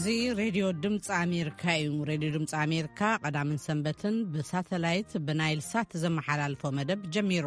እዚ ሬድዮ ድምፂ ኣሜሪካ እዩ። ሬድዮ ድምፂ ኣሜሪካ ቀዳምን ሰንበትን ብሳተላይት ብናይል ሳት ዘመሓላልፎ መደብ ጀሚሩ።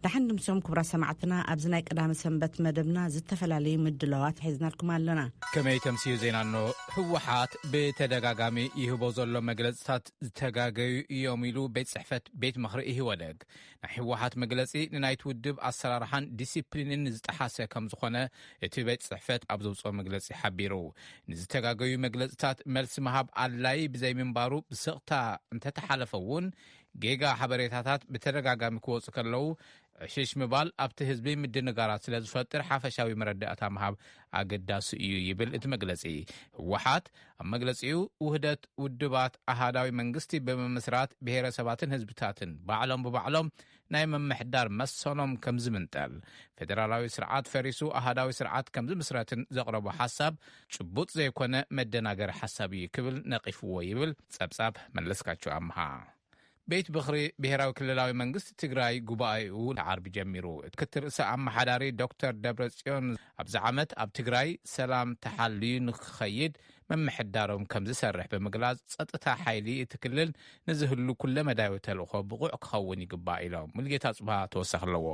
ደሓን ድምሶም ክቡራት ሰማዕትና፣ ኣብዚ ናይ ቀዳሚ ሰንበት መደብና ዝተፈላለዩ ምድላዋት ሒዝናልኩም ኣለና። ከመይ ተምስዩ ዜና? እኖ። ህወሓት ብተደጋጋሚ ይህቦ ዘሎ መግለጽታት ዝተጋገዩ እዮም ኢሉ ቤት ጽሕፈት ቤት ምኽሪ ኢህወደግ። ናይ ህወሓት መግለጺ ንናይቲ ውድብ ኣሰራርሓን ዲሲፕሊንን ዝጠሓሰ ከም ዝኾነ እቲ ቤት ጽሕፈት ኣብ ዘውጽኦ መግለጺ ሓቢሩ። ንዝተጋገዩ መግለጽታት መልሲ ምሃብ ኣድላዪ ብዘይምንባሩ ብስቕታ እንተተሓለፈ እውን ጌጋ ሓበሬታታት ብተደጋጋሚ ክወጹ ከለዉ ዕሽሽ ምባል ኣብቲ ህዝቢ ምድንጋራት ስለ ዝፈጥር ሓፈሻዊ መረዳእታ ምሃብ ኣገዳሲ እዩ ይብል እቲ መግለጺ። ህወሓት ኣብ መግለጺኡ ውህደት ውድባት ኣሃዳዊ መንግስቲ ብምምስራት ብሄረሰባትን ህዝብታትን ባዕሎም ብባዕሎም ናይ ምምሕዳር መሰሎም ከም ዝምንጠል፣ ፌደራላዊ ስርዓት ፈሪሱ ኣሃዳዊ ስርዓት ከም ዝምስረትን ዘቕረቦ ሓሳብ ጭቡጥ ዘይኮነ መደናገሪ ሓሳብ እዩ ክብል ነቒፍዎ ይብል ጸብጻብ መለስካቸው ኣምሃ። ቤት ምኽሪ ብሄራዊ ክልላዊ መንግስቲ ትግራይ ጉባኤኡ ዓርቢ ጀሚሩ። እቲ ምክትል ርእሰ ኣመሓዳሪ ዶክተር ደብረጽዮን ኣብዚ ዓመት ኣብ ትግራይ ሰላም ተሓልዩ ንክኸይድ ምምሕዳሮም ከም ዝሰርሕ ብምግላጽ፣ ጸጥታ ሓይሊ እቲ ክልል ንዝህሉ ኩለመዳያዊ ተልእኾ ብቑዕ ክኸውን ይግባእ ኢሎም። ሙልጌታ ጽብሃ ተወሳኺ ኣለዎ።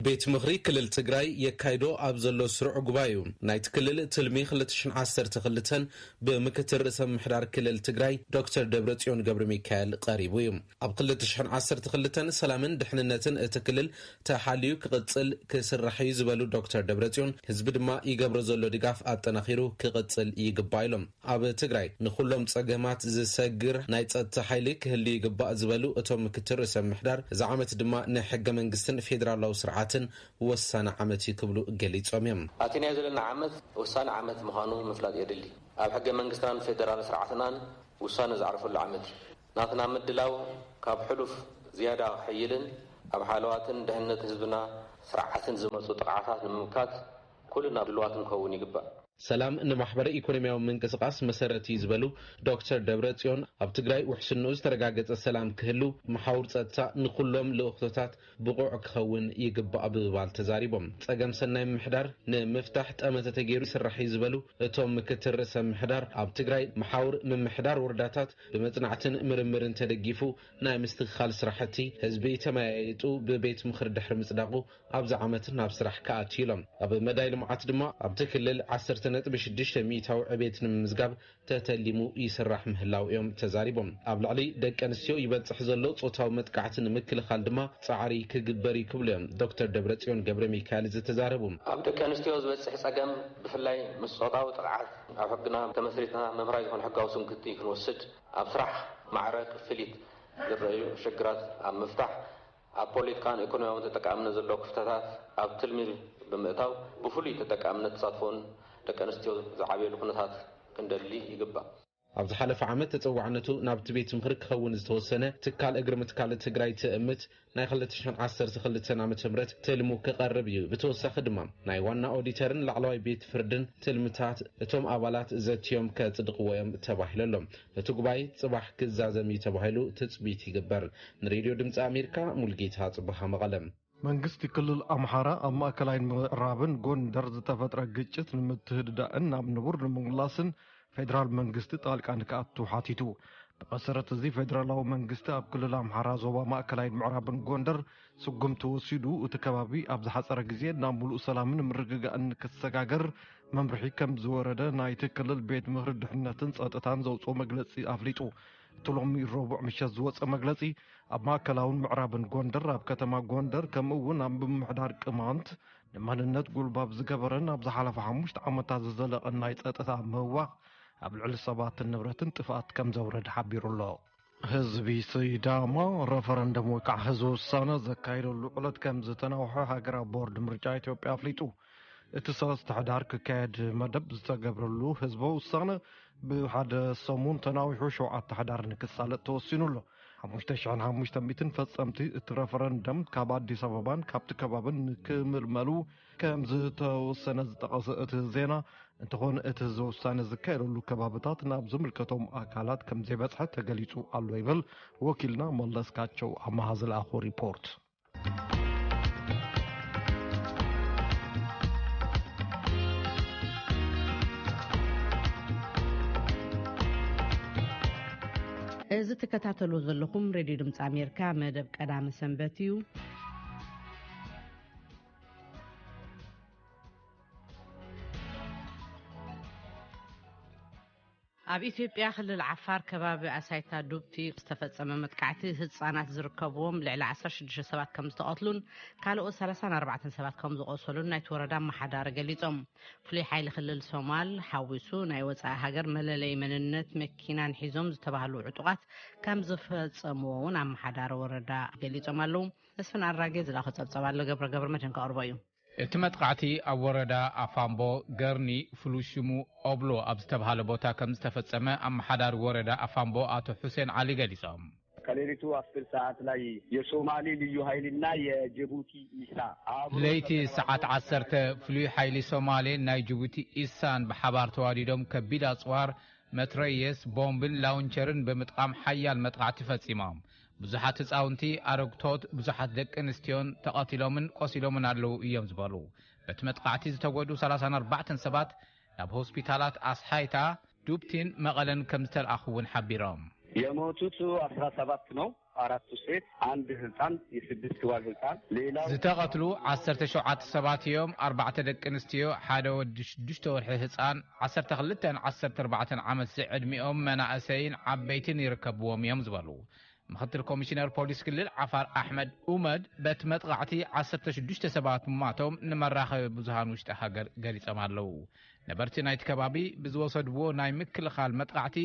ቤት ምኽሪ ክልል ትግራይ የካይዶ ኣብ ዘሎ ስሩዕ ጉባኤኡ ናይቲ ክልል ትልሚ ክልተ ሽሕን ዓሰርተ ክልተን ብምክትል ርእሰ ምምሕዳር ክልል ትግራይ ዶክተር ደብረጽዮን ገብረ ሚካኤል ቀሪቡ እዩ። ኣብ ክልተ ሽሕን ዓሰርተ ክልተን ሰላምን ድሕንነትን እቲ ክልል ተሓልዩ ክቕጽል ክስራሕ እዩ ዝበሉ ዶክተር ደብረጽዮን፣ ህዝቢ ድማ ይገብሮ ዘሎ ድጋፍ ኣጠናኺሩ ክቕጽል ይግባእ ኢሎም። ኣብ ትግራይ ንኹሎም ጸገማት ዝሰግር ናይ ጸጥታ ሓይሊ ክህሉ ይግባእ ዝበሉ እቶም ምክትል ርእሰ ምምሕዳር፣ እዚ ዓመት ድማ ንሕገ መንግስትን ፌዴራላዊ ስርዓትን ወሳኒ ዓመት እዩ ክብሉ ገሊጾም እዮም። ኣቲናዮ ዘለና ዓመት ወሳኒ ዓመት ምዃኑ ምፍላጥ የድሊ። ኣብ ሕገ መንግስትናን ፌዴራል ስርዓትናን ውሳነ ዝዓርፈሉ ዓመት እዩ። ናትና ምድላው ካብ ሕሉፍ ዝያዳ ክሕይልን ኣብ ሓለዋትን ድሕነት ህዝብና ስርዓትን ዝመፁ ጥቕዓታት ንምምካት ኩልና ድልዋት ክንከውን ይግባእ። ሰላም ንማሕበረ ኢኮኖሚያዊ ምንቅስቃስ መሰረት እዩ ዝበሉ ዶክተር ደብረ ጽዮን፣ ኣብ ትግራይ ውሕስንኡ ዝተረጋገጸ ሰላም ክህሉ መሓውር ጸጥታ ንኩሎም ልእኽቶታት ብቑዕ ክኸውን ይግባእ ብምባል ተዛሪቦም። ጸገም ሰናይ ምምሕዳር ንምፍታሕ ጠመተ ተገይሩ ይስራሕ እዩ ዝበሉ እቶም ምክትል ርእሰ ምምሕዳር፣ ኣብ ትግራይ መሓውር ምምሕዳር ወረዳታት ብመጽናዕትን ምርምርን ተደጊፉ ናይ ምስትኽኻል ስራሕቲ ህዝቢ ተመያይጡ ብቤት ምኽሪ ድሕሪ ምጽዳቑ ኣብዚ ዓመት ናብ ስራሕ ክኣቱ ኢሎም። ኣብ መዳይ ልምዓት ድማ ኣብቲ ክልል ዓሰርተ ነጥቢ ሽዱሽተ ሚእታዊ ዕቤት ንምምዝጋብ ተተሊሙ ይስራሕ ምህላው እዮም ተዛሪቦም። ኣብ ልዕሊ ደቂ ኣንስትዮ ይበፅሕ ዘሎ ፆታዊ መጥቃዕቲ ንምክልኻል ድማ ፃዕሪ ክግበር እዩ ክብሉ እዮም ዶክተር ደብረፅዮን ገብረ ሚካኤል ዝተዛረቡ። ኣብ ደቂ ኣንስትዮ ዝበፅሕ ፀገም ብፍላይ ምስ ፆታዊ ጥቕዓት ኣብ ሕግና ተመስሪትና መምራይ ዝኾነ ሕጋዊ ስንክቲ ክንወስድ፣ ኣብ ስራሕ ማዕረ ክፍሊት ዝረኣዩ ሽግራት ኣብ ምፍታሕ፣ ኣብ ፖለቲካን ኢኮኖሚያውን ተጠቃምነት ዘለዎ ክፍተታት ኣብ ትልሚ ብምእታው ብፍሉይ ተጠቃምነት ተሳትፎን ደቂ ኣንስትዮ ዝዓብየሉ ኩነታት ክንደሊ ይግባእ። ኣብ ዝሓለፈ ዓመት ተፀዋዕነቱ ናብቲ ቤት ምኽሪ ክኸውን ዝተወሰነ ትካል እግሪ ምትካል ትግራይ ትእምት ናይ ክልተ ሽሕን ዓሰርተ ክልተን ዓመተ ምህረት ትልሙ ክቐርብ እዩ። ብተወሳኺ ድማ ናይ ዋና ኦዲተርን ላዕለዋይ ቤት ፍርድን ትልምታት እቶም ኣባላት ዘትዮም ከጽድቕዎ እዮም ተባሂሉ ኣሎ። እቲ ጉባኤ ጽባሕ ክዛዘም እዩ ተባሂሉ ትጽቢት ይግበር። ንሬድዮ ድምፂ ኣሜሪካ ሙልጌታ ጽብሃ መቐለ። መንግስቲ ክልል ኣምሓራ ኣብ ማእከላይን ምዕራብን ጎንደር ዝተፈጥረ ግጭት ንምትህድዳእን ናብ ንቡር ንምምላስን ፌደራል መንግስቲ ጣልቃ ንክኣቱ ሓቲቱ። ብመሰረት እዚ ፌደራላዊ መንግስቲ ኣብ ክልል ኣምሓራ ዞባ ማእከላይን ምዕራብን ጎንደር ስጉምቲ ወሲዱ፣ እቲ ከባቢ ኣብ ዝሓጸረ ግዜ ናብ ሙሉእ ሰላምን ምርግጋእን ንክሰጋገር መምርሒ ከም ዝወረደ ናይቲ ክልል ቤት ምኽሪ ድሕነትን ጸጥታን ዘውፅኦ መግለጺ ኣፍሊጡ። እቲ ሎሚ ረቡዕ ምሸት ዝወፀ መግለፂ፣ ኣብ ማእከላውን ምዕራብን ጎንደር፣ ኣብ ከተማ ጎንደር፣ ከምኡ እውን ኣብ ምምሕዳር ቅማንት ንመንነት ጉልባብ ዝገበረን ኣብ ዝሓለፈ ሓሙሽተ ዓመታት ዝዘለቐን ናይ ጸጥታ ምህዋኽ ኣብ ልዕሊ ሰባትን ንብረትን ጥፍኣት ከም ዘውረድ ሓቢሩ ኣሎ። ህዝቢ ሲዳማ ረፈረንደም ወይ ከዓ ህዝቢ ውሳነ ዘካይደሉ ዕለት ከም ዝተናውሐ ሃገራዊ ቦርድ ምርጫ ኢትዮጵያ ኣፍሊጡ። እቲ ሰለስተ ሕዳር ክካየድ መደብ ዝተገብረሉ ህዝበ ውሳነ ብሓደ ሰሙን ተናዊሑ ሸውዓተ ሕዳር ንክሳለጥ ተወሲኑ ኣሎ። ሓሙሽተ ሽሕን ሓሙሽተ ሚእትን ፈጸምቲ እቲ ረፈረንደም ካብ ኣዲስ ኣበባን ካብቲ ከባብን ንክምልመሉ ከም ዝተወሰነ ዝጠቐሰ እቲ ዜና፣ እንተኾነ እቲ ህዝበ ውሳነ ዝካየደሉ ከባብታት ናብ ዝምልከቶም ኣካላት ከም ዘይበጽሐ ተገሊጹ ኣሎ ይብል ወኪልና መለስካቸው ኣመሃ ዝለኣኾ ሪፖርት። እዚ ትከታተሉ ዘለኹም ሬድዮ ድምፂ ኣሜሪካ መደብ ቀዳመ ሰንበት እዩ። ኣብ ኢትዮጵያ ክልል ዓፋር ከባቢ ኣሳይታ ዱብቲ ዝተፈጸመ መጥቃዕቲ ህጻናት ዝርከብዎም ልዕሊ ዓሰርተ ሽዱሽተ ሰባት ከም ዝተቐትሉን ካልኦት ሰላሳን ኣርባዕተን ሰባት ከም ዝቖሰሉን ናይቲ ወረዳ ኣመሓዳሪ ገሊጾም። ፍሉይ ሓይሊ ክልል ሶማል ሓዊሱ ናይ ወጻኢ ሃገር መለለይ መንነት መኪናን ሒዞም ዝተባህሉ ዕጡቓት ከም ዝፈጸምዎ እውን ኣመሓዳሪ ወረዳ ገሊጾም ኣለዉ። መስፍን ኣራጌ ዝላኸ ጸብጸብ ኣሎ፣ ገብረ ገብረ መድህን ከቕርቦ እዩ። እቲ መጥቃዕቲ ኣብ ወረዳ ኣፋምቦ ገርኒ ፍሉይ ሽሙ ኦብሎ ኣብ ዝተባሃለ ቦታ ከም ዝተፈጸመ ኣመሓዳሪ ወረዳ ኣፋምቦ ኣቶ ሑሴን ዓሊ ገሊጾም። ከሌሊቱ አስር ሰዓት ላይ የሶማሌ ልዩ ኃይልና የጅቡቲ ኢሳ አብሮ ለይቲ ተሰማርተው ሰዓት ዓሰርተ ፍሉይ ሓይሊ ሶማሌን ናይ ጅቡቲ ኢሳን ብሓባር ተዋዲዶም ከቢድ ኣጽዋር መትረየስ፣ ቦምብን ላውንቸርን ብምጥቃም ሓያል መጥቃዕቲ ፈጺሞም። ብዙሓት ህጻውንቲ፣ ኣረግቶት፣ ብዙሓት ደቂ ኣንስትዮን ተቐቲሎምን ቆሲሎምን ኣለዉ እዮም ዝበሉ። በቲ መጥቃዕቲ ዝተጎድኡ ሰላሳን ኣርባዕተን ሰባት ናብ ሆስፒታላት ኣስሓይታ፣ ዱብቲን መቐለን ከም ዝተልኣኹ እውን ሓቢሮም። የሞቱት አስራ ሰባት ነው። አራቱ ሴት፣ አንድ ህፃን፣ የስድስት ወር ህፃን፣ ሌላው ዝተቐትሉ ዓሰርተ ሸውዓተ ሰባት እዮም። ኣርባዕተ ደቂ ኣንስትዮ፣ ሓደ ወዲ ሽዱሽተ ወርሒ ህፃን፣ ዓሰርተ ክልተን ዓሰርተ ኣርባዕተን ዓመት ዝዕድሚኦም መናእሰይን ዓበይትን ይርከብዎም እዮም ዝበሉ ምክትል ኮሚሽነር ፖሊስ ክልል ዓፋር ኣሕመድ ኡመድ፣ በቲ መጥቃዕቲ ዓሰርተ ሽዱሽተ ሰባት ምሟቶም ንመራኸቢ ብዙሃን ውሽጢ ሃገር ገሊጾም ኣለዉ። ነበርቲ ናይቲ ከባቢ ብዝወሰድዎ ናይ ምክልኻል መጥቃዕቲ፣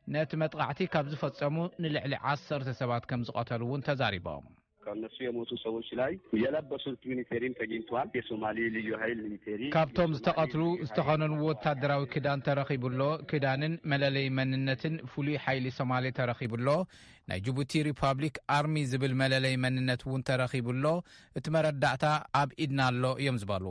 ነቲ መጥቃዕቲ ካብ ዝፈጸሙ ንልዕሊ ዓሰርተ ሰባት ከም ዝቐተሉ እውን ተዛሪቦም። ከእነሱ የሞቱ ሰዎች ላይ የለበሱት ሚኒቴሪም ተገኝተዋል። የሶማሌ ልዩ ኃይል ሚኒቴሪ ካብቶም ዝተቐትሉ ዝተኸነኑ ወታደራዊ ክዳን ተረኺቡ ኣሎ። ክዳንን መለለይ መንነትን ፍሉይ ሓይሊ ሶማሌ ተረኺቡ ኣሎ። ናይ ጅቡቲ ሪፓብሊክ ኣርሚ ዝብል መለለይ መንነት እውን ተረኺቡ ኣሎ። እቲ መረዳእታ ኣብ ኢድና ኣሎ እዮም ዝበሉ።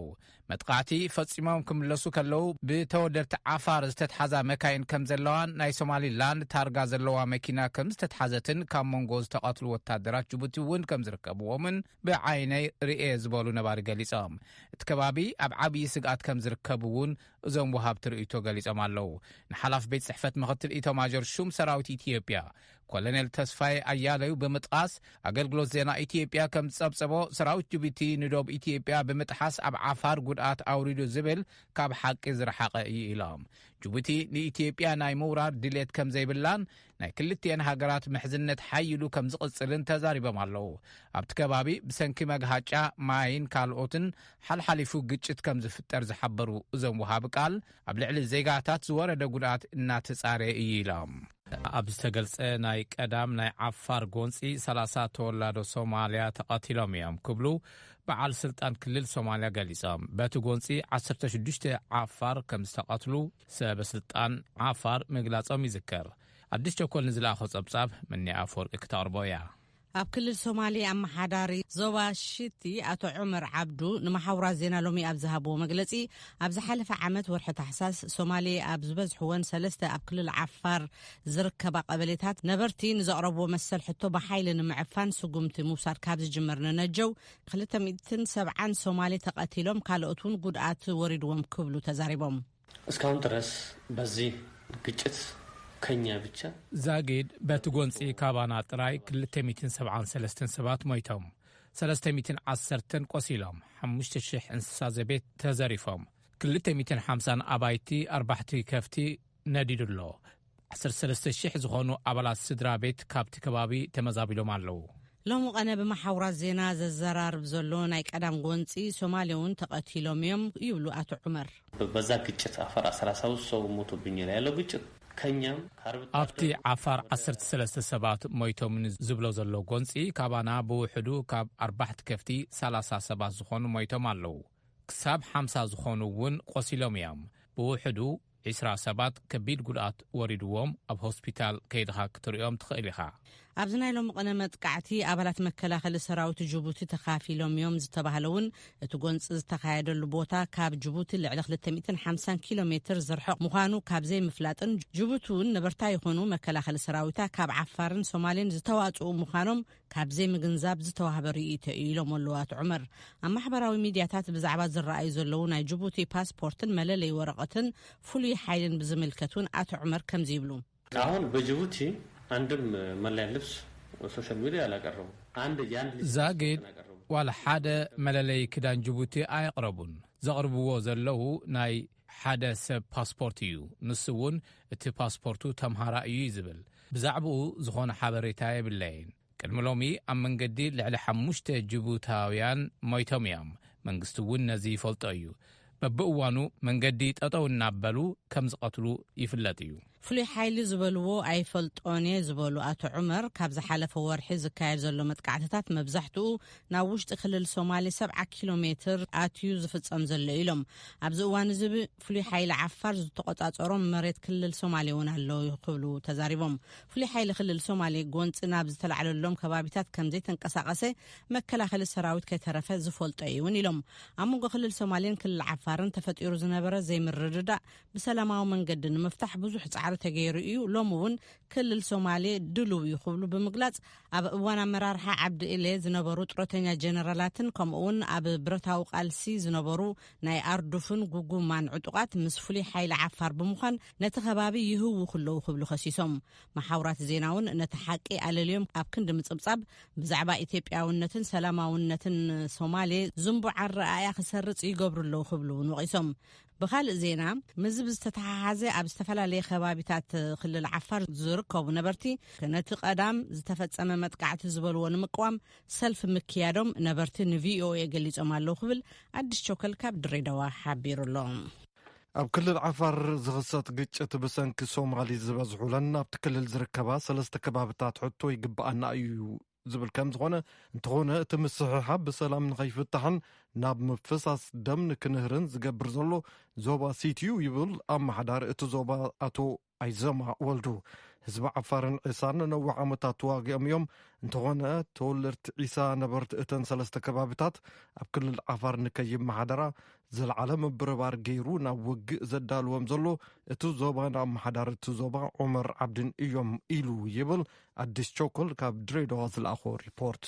መጥቃዕቲ ፈጺሞም ክምለሱ ከለዉ ብተወደድቲ ዓፋር ዝተትሓዛ መካይን ከም ዘለዋን ናይ ሶማሊላንድ ታርጋ ዘለዋ መኪና ከም ዝተትሓዘትን ካብ መንጎ ዝተቐትሉ ወታደራት ጅቡቲ እውን ከም ዝርከብዎምን ብዓይነይ ርእየ ዝበሉ ነባሪ ገሊጾም። እቲ ከባቢ ኣብ ዓብዪ ስግኣት ከም ዝርከብ እውን እዞም ወሃብቲ ርእይቶ ገሊጾም ኣለዉ። ንሓላፍ ቤት ጽሕፈት ምኽትል ኢታማዦር ሹም ሰራዊት ኢትዮጵያ ኮሎኔል ተስፋዬ ኣያሌው ብምጥቃስ፣ ኣገልግሎት ዜና ኢትዮጵያ ከም ዝጸብጸቦ፣ ሰራዊት ጅቡቲ ንዶብ ኢትዮጵያ ብምጥሓስ ኣብ ዓፋር ጉድኣት ኣውሪዱ ዝብል ካብ ሓቂ ዝረሓቐ እዩ ኢሎም። ጅቡቲ ንኢትዮጵያ ናይ ምውራር ድሌት ከም ዘይብላን ናይ ክልቲኤን ሃገራት ምሕዝነት ሓይሉ ከም ዝቕጽልን ተዛሪቦም ኣለዉ። ኣብቲ ከባቢ ብሰንኪ መግሃጫ ማይን ካልኦትን ሓልሓሊፉ ግጭት ከም ዝፍጠር ዝሓበሩ እዞም ወሃቢ ቃል፣ ኣብ ልዕሊ ዜጋታት ዝወረደ ጉድኣት እናተጻረየ እዩ ኢሎም። ኣብ ዝተገልጸ ናይ ቀዳም ናይ ዓፋር ጎንጺ ሰላሳ ተወላዶ ሶማልያ ተቐቲሎም እዮም ክብሉ በዓል ስልጣን ክልል ሶማልያ ገሊጾም። በቲ ጎንጺ ዓሰርተ ሽዱሽተ ዓፋር ከም ዝተቐትሉ ሰበ ስልጣን ዓፋር ምግላጾም ይዝከር። ኣዲስ ቸኮል ንዝለኣኾ ጸብጻብ ምኒ ኣፈወርቂ ክተቕርቦ እያ። ኣብ ክልል ሶማሌ ኣመሓዳሪ ዞባ ሽቲ ኣቶ ዑመር ዓብዱ ንመሓውራት ዜና ሎሚ ኣብ ዝሃብዎ መግለጺ፣ ኣብ ዝሓለፈ ዓመት ወርሒ ታሕሳስ ሶማሌ ኣብ ዝበዝሕወን ሰለስተ ኣብ ክልል ዓፋር ዝርከባ ቀበሌታት ነበርቲ ንዘቕረብዎ መሰል ሕቶ ብሓይሊ ንምዕፋን ስጉምቲ ምውሳድ ካብ ዝጅመር ንነጀው ክልተ ሚእትን ሰብዓን ሶማሌ ተቐቲሎም፣ ካልኦት እውን ጉድኣት ወሪድዎም ክብሉ ተዛሪቦም። እስካሁን ድረስ በዚህ ግጭት ከኛ ብቻ ዛጊድ በቲ ጎንፂ ካባና ጥራይ ክልተ ሚእትን ሰብዓን ሰለስተን ሰባት ሞይቶም፣ ሰለስተ ሚእትን ዓሰርተን ቆሲሎም፣ ሓሙሽተ ሽሕ እንስሳ ዘቤት ተዘሪፎም፣ ክልተ ሚእትን ሓምሳን ኣባይቲ ኣርባሕቲ ከፍቲ ነዲዱ ኣሎ። ዓሰርተ ሰለስተ ሽሕ ዝኾኑ ኣባላት ስድራ ቤት ካብቲ ከባቢ ተመዛቢሎም ኣለዉ። ሎሚ ቀነ ብመሓውራት ዜና ዘዘራርብ ዘሎ ናይ ቀዳም ጎንፂ ሶማሌ እውን ተቐቲሎም እዮም ይብሉ ኣቶ ዑመር። በዛ ግጭት አፋር አስራ ሰባት ሰው ሞቶብኛል ያለው ግጭት ከኛም ከአርብቶ ኣብቲ ዓፋር ዓሰርተ ሰለስተ ሰባት ሞይቶምን ዝብሎ ዘሎ ጎንፂ ካባና ብውሕዱ ካብ ኣርባሕቲ ከፍቲ ሰላሳ ሰባት ዝኾኑ ሞይቶም ኣለዉ። ክሳብ ሓምሳ ዝኾኑ እውን ቆሲሎም እዮም። ብውሕዱ ዒስራ ሰባት ከቢድ ጉድኣት ወሪድዎም ኣብ ሆስፒታል ከይድኻ ክትሪኦም ትኽእል ኢኻ። ኣብዚ ናይ ሎሚ ቅነ መጥቃዕቲ ኣባላት መከላኸሊ ሰራዊት ጅቡቲ ተኻፊሎም እዮም ዝተባህለ እውን እቲ ጎንፂ ዝተኻየደሉ ቦታ ካብ ጅቡቲ ልዕሊ ክልተ ሚእትን ሓምሳን ኪሎ ሜትር ዝርሕቕ ምዃኑ ካብ ዘይምፍላጥን ጅቡቲ እውን ነበርታ ይኹኑ መከላኸሊ ሰራዊታ ካብ ዓፋርን ሶማሌን ዝተዋፅኡ ምዃኖም ካብ ዘይምግንዛብ ዝተዋህበ ርእይቶ እዩ ኢሎም ኣለዉ ኣቶ ዑመር። ኣብ ማሕበራዊ ሚድያታት ብዛዕባ ዝረኣዩ ዘለዉ ናይ ጅቡቲ ፓስፖርትን መለለይ ወረቐትን ፍሉይ ሓይልን ብዝምልከት እውን ኣቶ ዑመር ከምዚ ይብሉ። አሁን በጅቡቲ አንድም መለያ ልብስ ሶሻል ሚዲያ አላቀረቡም። አንድ የአንድ ልጅ ዛጌድ አላቀረቡም። ዋላ ሓደ መለለይ ክዳን ጅቡቲ ኣየቕረቡን። ዘቕርብዎ ዘለዉ ናይ ሓደ ሰብ ፓስፖርት እዩ። ንሱ እውን እቲ ፓስፖርቱ ተምሃራ እዩ ዝብል። ብዛዕባኡ ዝኾነ ሓበሬታ የብለይን። ቅድሚ ሎሚ ኣብ መንገዲ ልዕሊ ሓሙሽተ ጅቡታውያን ሞይቶም እዮም። መንግስቲ እውን ነዚ ይፈልጦ እዩ። በብእዋኑ መንገዲ ጠጠው እናበሉ ከም ዝቐትሉ ይፍለጥ እዩ። ፍሉይ ሓይሊ ዝበልዎ ኣይፈልጦን እየ ዝበሉ ኣቶ ዑመር፣ ካብ ዝሓለፈ ወርሒ ዝካየድ ዘሎ መጥቃዕትታት መብዛሕትኡ ናብ ውሽጢ ክልል ሶማሌ ሰብዓ ኪሎ ሜትር ኣትዩ ዝፍጸም ዘሎ ኢሎም። ኣብዚ እዋን እዚ ብ-፣ ፍሉይ ሓይሊ ዓፋር ዝተቆጻጸሮም መሬት ክልል ሶማሌ እውን ኣለዉ ክብሉ ተዛሪቦም። ፍሉይ ሓይሊ ክልል ሶማሌ ጎንጺ ናብ ዝተላዕለሎም ከባቢታት ከም ዘይተንቀሳቐሰ መከላኸሊ ሰራዊት ከይተረፈ ዝፈልጦ እዩ እውን ኢሎም። ኣብ መንጎ ክልል ሶማሌን ክልል ዓፋርን ተፈጢሩ ዝነበረ ዘይምርድዳእ ብሰላማዊ መንገዲ ንምፍታሕ ብዙሕ ጻዕሪ ተገይሩ እዩ። ሎሚ እውን ክልል ሶማሌ ድሉው እዩ ክብሉ ብምግላጽ፣ ኣብ እዋን ኣመራርሓ ዓብዲ ኢሌ ዝነበሩ ጡረተኛ ጀነራላትን ከምኡ እውን ኣብ ብረታዊ ቃልሲ ዝነበሩ ናይ ኣርዱፍን ጉጉማን ዕጡቓት ምስ ፍሉይ ሓይሊ ዓፋር ብምዃን ነቲ ከባቢ ይህውኹ ኣለዉ ክብሉ ከሲሶም። መሓውራት ዜና እውን ነቲ ሓቂ ኣለልዮም ኣብ ክንዲ ምጽብጻብ ብዛዕባ ኢትዮጵያውነትን ሰላማውነትን ሶማሌ ዝንቡዕ ኣረኣእያ ክሰርጽ ይገብሩ ኣለዉ ክብሉ እውን ወቒሶም። ብኻልእ ዜና፣ ምስዚ ዝተተሓሓዘ ኣብ ዝተፈላለየ ከባቢታት ክልል ዓፋር ዝርከቡ ነበርቲ ነቲ ቀዳም ዝተፈጸመ መጥቃዕቲ ዝበልዎ ንምቅዋም ሰልፊ ምክያዶም ነበርቲ ንቪኦኤ ገሊጾም ኣለዉ ክብል ኣዲስ ቸኮል ካብ ድሬዳዋ ሓቢሩ ኣሎ። ኣብ ክልል ዓፋር ዝኽሰት ግጭት ብሰንኪ ሶማሊ ዝበዝሑለን ኣብቲ ክልል ዝርከባ ሰለስተ ከባብታት ሕቶ ይግብኣና እዩ ዝብል ከም ዝኾነ፣ እንተኾነ እቲ ምስሕሓብ ብሰላም ንኸይፍታሕን ናብ ምፍሳስ ደም ንክንህርን ዝገብር ዘሎ ዞባ ሲቲዩ ይብል ኣመሓዳሪ እቲ ዞባ ኣቶ ኣይዘማ ወልዱ። ህዝቢ ዓፋርን ዒሳን ነነዊሕ ዓመታት ተዋጊኦም እዮም። እንተኾነ ተወለድቲ ዒሳ ነበርቲ እተን ሰለስተ ከባቢታት ኣብ ክልል ዓፋር ንከይመሓደራ ዝለዓለ ምብርባር ገይሩ ናብ ውግእ ዘዳልዎም ዘሎ እቲ ዞባ ንኣመሓዳሪ እቲ ዞባ ዑመር ዓብድን እዮም ኢሉ ይብል ኣዲስ ቸኮል ካብ ድሬዳዋ ዝለኣኾ ሪፖርት።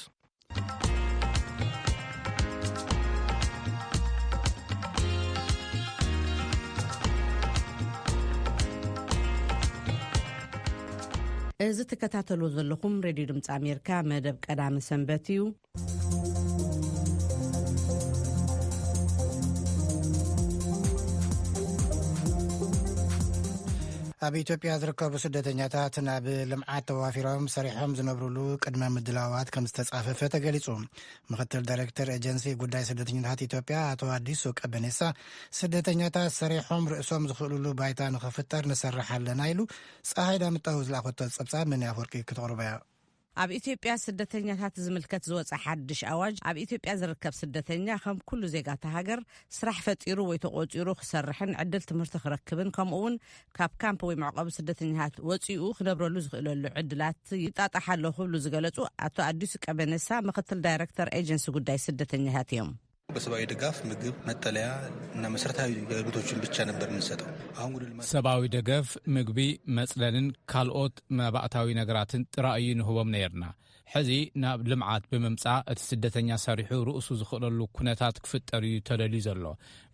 እዚ ትከታተሉ ዘለኹም ሬድዮ ድምፂ ኣሜሪካ መደብ ቀዳሚ ሰንበት እዩ። ኣብ ኢትዮጵያ ዝርከቡ ስደተኛታት ናብ ልምዓት ተዋፊሮም ሰሪሖም ዝነብሩሉ ቅድመ ምድላዋት ከም ዝተጻፈፈ ተገሊጹ። ምክትል ዳይሬክተር ኤጀንሲ ጉዳይ ስደተኛታት ኢትዮጵያ ኣቶ ኣዲሱ ቀበኔሳ፣ ስደተኛታት ሰሪሖም ርእሶም ዝኽእሉሉ ባይታ ንኽፍጠር ንሰርሕ ኣለና ኢሉ። ፀሃይ ዳምጣው ዝለኣኸቶ ጸብጻብ ምን ኣፈወርቂ ክተቕርቦ እያ። ኣብ ኢትዮጵያ ስደተኛታት ዝምልከት ዝወፀ ሓድሽ ኣዋጅ፣ ኣብ ኢትዮጵያ ዝርከብ ስደተኛ ከም ኩሉ ዜጋታ ሃገር ስራሕ ፈጢሩ ወይ ተቆፂሩ ክሰርሕን ዕድል ትምህርቲ ክረክብን፣ ከምኡ እውን ካብ ካምፕ ወይ መዕቆቢ ስደተኛታት ወፂኡ ክነብረሉ ዝኽእለሉ ዕድላት ይጣጣሕ ኣሎ ክብሉ ዝገለፁ ኣቶ ኣዲሱ ቀበነሳ፣ ምክትል ዳይሬክተር ኤጀንሲ ጉዳይ ስደተኛታት እዮም። በሰብአዊ ድጋፍ ምግብ፣ መጠለያ እና መሰረታዊ አገልግሎቶችን ብቻ ነበር የምንሰጠው። አሁን ወደ ልማት ሰብአዊ ደገፍ፣ ምግቢ፣ መጽለልን ካልኦት መባእታዊ ነገራትን ጥራይ እዩ ንህቦም ነይርና። ሕዚ ናብ ልምዓት ብምምጻእ፣ እቲ ስደተኛ ሰሪሑ ርእሱ ዝኽእለሉ ኩነታት ክፍጠር እዩ ተደልዩ ዘሎ።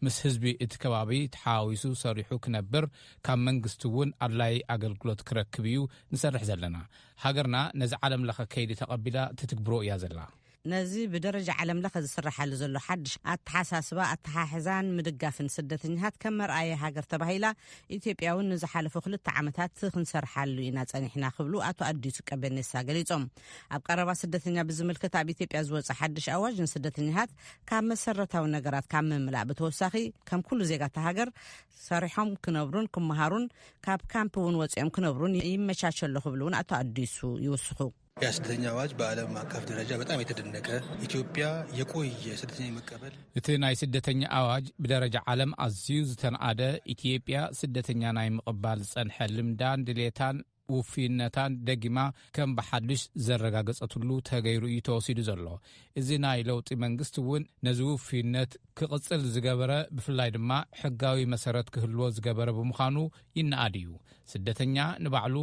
ምስ ህዝቢ እቲ ከባቢ ተሓዋዊሱ ሰሪሑ ክነብር፣ ካብ መንግስቲ እውን ኣድላዪ ኣገልግሎት ክረክብ እዩ ንሰርሕ ዘለና። ሃገርና ነዚ ዓለም ለኸ ከይዲ ተቐቢላ ትትግብሮ እያ ዘላ። ነዚ ብደረጃ ዓለም ለኸ ዝስራሓሉ ዘሎ ሓድሽ ኣተሓሳስባ፣ ኣተሓሕዛን ምድጋፍን ስደተኛታት ከም መርኣያ ሃገር ተባሂላ ኢትዮጵያ እውን ንዝሓለፉ ክልተ ዓመታት ክንሰርሓሉ ኢና ጸኒሕና ክብሉ ኣቶ ኣዲሱ ቀበኔሳ ገሊጾም። ኣብ ቀረባ ስደተኛ ብዝምልከት ኣብ ኢትዮጵያ ዝወጸ ሓድሽ ኣዋጅ ንስደተኛታት ካብ መሰረታዊ ነገራት ካብ ምምላእ ብተወሳኺ ከም ኩሉ ዜጋታ ሃገር ሰሪሖም ክነብሩን ክመሃሩን ካብ ካምፕ እውን ወጺኦም ክነብሩን ይመቻቸሎ ክብሉ እውን ኣቶ ኣዲሱ ይውስኹ። የስደተኛ አዋጅ በዓለም አቀፍ ደረጃ በጣም የተደነቀ፣ ኢትዮጵያ የቆየ ስደተኛ የመቀበል። እቲ ናይ ስደተኛ ኣዋጅ ብደረጃ ዓለም ኣዝዩ ዝተንኣደ፣ ኢትዮጵያ ስደተኛ ናይ ምቕባል ዝጸንሐ ልምዳን ድሌታን ውፍይነታን ደጊማ ከም ብሓድሽ ዘረጋገጸትሉ ተገይሩ እዩ ተወሲዱ ዘሎ። እዚ ናይ ለውጢ መንግስቲ እውን ነዚ ውፍይነት ክቕጽል ዝገበረ፣ ብፍላይ ድማ ሕጋዊ መሰረት ክህልዎ ዝገበረ ብምዃኑ ይነኣድ እዩ። ስደተኛ ንባዕሉ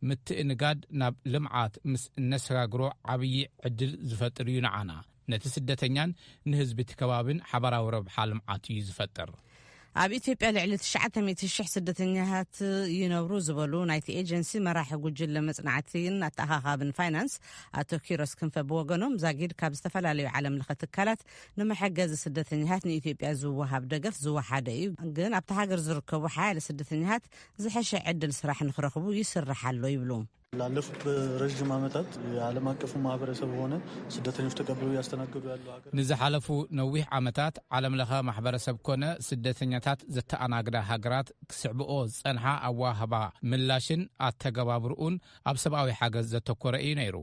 ምትእንጋድ ናብ ልምዓት ምስ እነሰጋግሮ ዓብዪ ዕድል ዝፈጥር እዩ ንዓና። ነቲ ስደተኛን ንህዝቢ እቲ ከባብን ሓባራዊ ረብሓ ልምዓት እዩ ዝፈጥር። ኣብ ኢትዮጵያ ልዕሊ ትሽዓተ ሚእቲ ሽሕ ስደተኛታት ይነብሩ ዝበሉ ናይቲ ኤጀንሲ መራሒ ጉጅለ መጽናዕትን ኣተኣኻኻብን ፋይናንስ ኣቶ ኪሮስ ክንፈ ብወገኖም፣ ዛጊድ ካብ ዝተፈላለዩ ዓለም ለኸ ትካላት ንመሐገዚ ስደተኛታት ንኢትዮጵያ ዝወሃብ ደገፍ ዝወሓደ እዩ፣ ግን ኣብቲ ሃገር ዝርከቡ ሓያለ ስደተኛታት ዝሐሸ ዕድል ስራሕ ንክረኽቡ ይስራሕ ኣሎ ይብሉ። ላለፉት ረዥም ዓመታት የዓለም አቀፉ ማህበረሰብ ሆነ ስደተኞች ተቀብለው እያስተናገዱ ያሉ ሀገር ንዝሓለፉ ነዊሕ ዓመታት ዓለም ለኸ ማሕበረሰብ ኮነ ስደተኛታት ዘተኣናግዳ ሃገራት ክስዕብኦ ዝጸንሓ ኣዋህባ ምላሽን ኣተገባብርኡን ኣብ ሰብኣዊ ሓገዝ ዘተኮረ እዩ ነይሩ።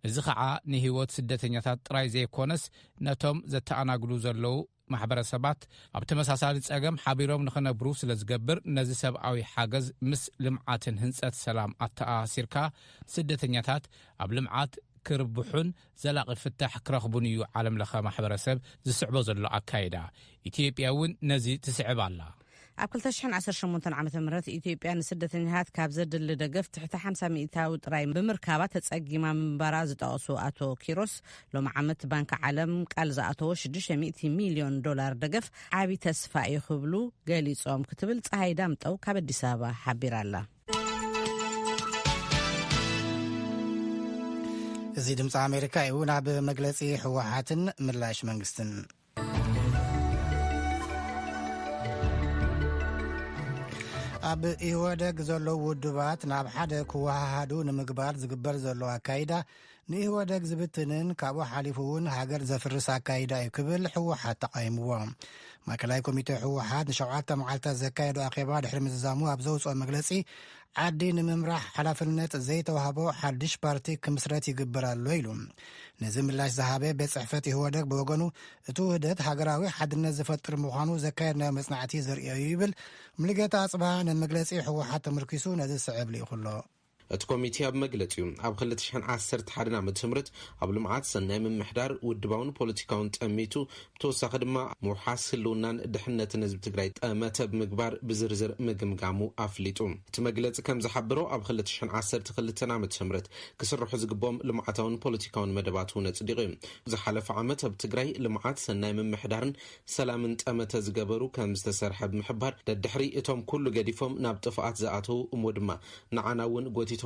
እዚ ኸዓ ንህይወት ስደተኛታት ጥራይ ዘይኮነስ ነቶም ዘተኣናግዱ ዘለዉ ማሕበረሰባት ኣብ ተመሳሳሊ ጸገም ሓቢሮም ንኽነብሩ ስለ ዝገብር፣ ነዚ ሰብኣዊ ሓገዝ ምስ ልምዓትን ህንጸት ሰላም ኣተኣሳሲርካ ስደተኛታት ኣብ ልምዓት ክርብሑን ዘላቒ ፍታሕ ክረኽቡን እዩ ዓለም ለኸ ማሕበረሰብ ዝስዕቦ ዘሎ ኣካይዳ። ኢትዮጵያ እውን ነዚ ትስዕብ ኣላ። ኣብ ክልተ ሽሕን ዓሰርተ ሸሞንተን ዓመተ ምህረት ኢትዮጵያ ንስደተኛታት ካብ ዘድሊ ደገፍ ትሕቲ ሓምሳ ሚእታዊ ጥራይ ብምርካባ ተጸጊማ ምንባራ ዝጠቐሱ ኣቶ ኪሮስ፣ ሎሚ ዓመት ባንኪ ዓለም ቃል ዝኣተዎ ሽዱሽተ ሚእቲ ሚልዮን ዶላር ደገፍ ዓቢ ተስፋ እዩ ክብሉ ገሊጾም ክትብል ጸሃይ ዳምጠው ካብ ኣዲስ ኣበባ ሓቢራ ኣላ። እዚ ድምፂ ኣሜሪካ እዩ። ናብ መግለፂ ህወሓትን ምላሽ መንግስትን። ኣብ ኢህወደግ ዘለዉ ውድባት ናብ ሓደ ክወሃሃዱ ንምግባር ዝግበር ዘሎ ኣካይዳ ንኢህወደግ ዝብትንን ካብኡ ሓሊፉ እውን ሃገር ዘፍርስ ኣካይዳ እዩ ክብል ህወሓት ተቃይምዎ። ማእከላይ ኮሚቴ ህወሓት ንሸውዓተ መዓልታት ዘካየዶ ኣኼባ ድሕሪ ምዝዛሙ ኣብ ዘውፅኦ መግለፂ፣ ዓዲ ንምምራሕ ሓላፍነት ዘይተዋህቦ ሓድሽ ፓርቲ ክምስረት ይግበር ኣሎ ኢሉ። ነዚ ምላሽ ዝሃበ ቤት ጽሕፈት ኢህወደግ ብወገኑ፣ እቲ ውህደት ሃገራዊ ሓድነት ዝፈጥር ምዃኑ ዘካየድናዮ መጽናዕቲ ዘርእዮ እዩ ይብል። ሙሉጌታ ኣጽብሃ ንመግለጺ ህወሓት ተመርኪሱ ነዚ ዝስዕብ ልኢኹ ኣሎ። እቲ ኮሚቴ ኣብ መግለጺኡ፣ ኣብ ክልተ ሽሕን ዓሰርተ ሓደን ዓመተ ምህረት ኣብ ልምዓት፣ ሰናይ ምምሕዳር፣ ውድባውን ፖለቲካውን ጠሚቱ፣ ብተወሳኺ ድማ ምውሓስ ህልውናን ድሕነትን ህዝቢ ትግራይ ጠመተ ብምግባር ብዝርዝር ምግምጋሙ ኣፍሊጡ። እቲ መግለጺ ከም ዝሓበሮ፣ ኣብ ክልተ ሽሕን ዓሰርተ ክልተን ዓመተ ምህረት ክስርሑ ዝግብኦም ልምዓታውን ፖለቲካውን መደባት እውን ኣጽዲቑ እዩ። ዝሓለፈ ዓመት ኣብ ትግራይ ልምዓት፣ ሰናይ ምምሕዳርን ሰላምን ጠመተ ዝገበሩ ከም ዝተሰርሐ ብምሕባር፣ ደድሕሪ እቶም ኩሉ ገዲፎም ናብ ጥፍኣት ዝኣተዉ እሞ ድማ ንዓና እውን ጎቲቶም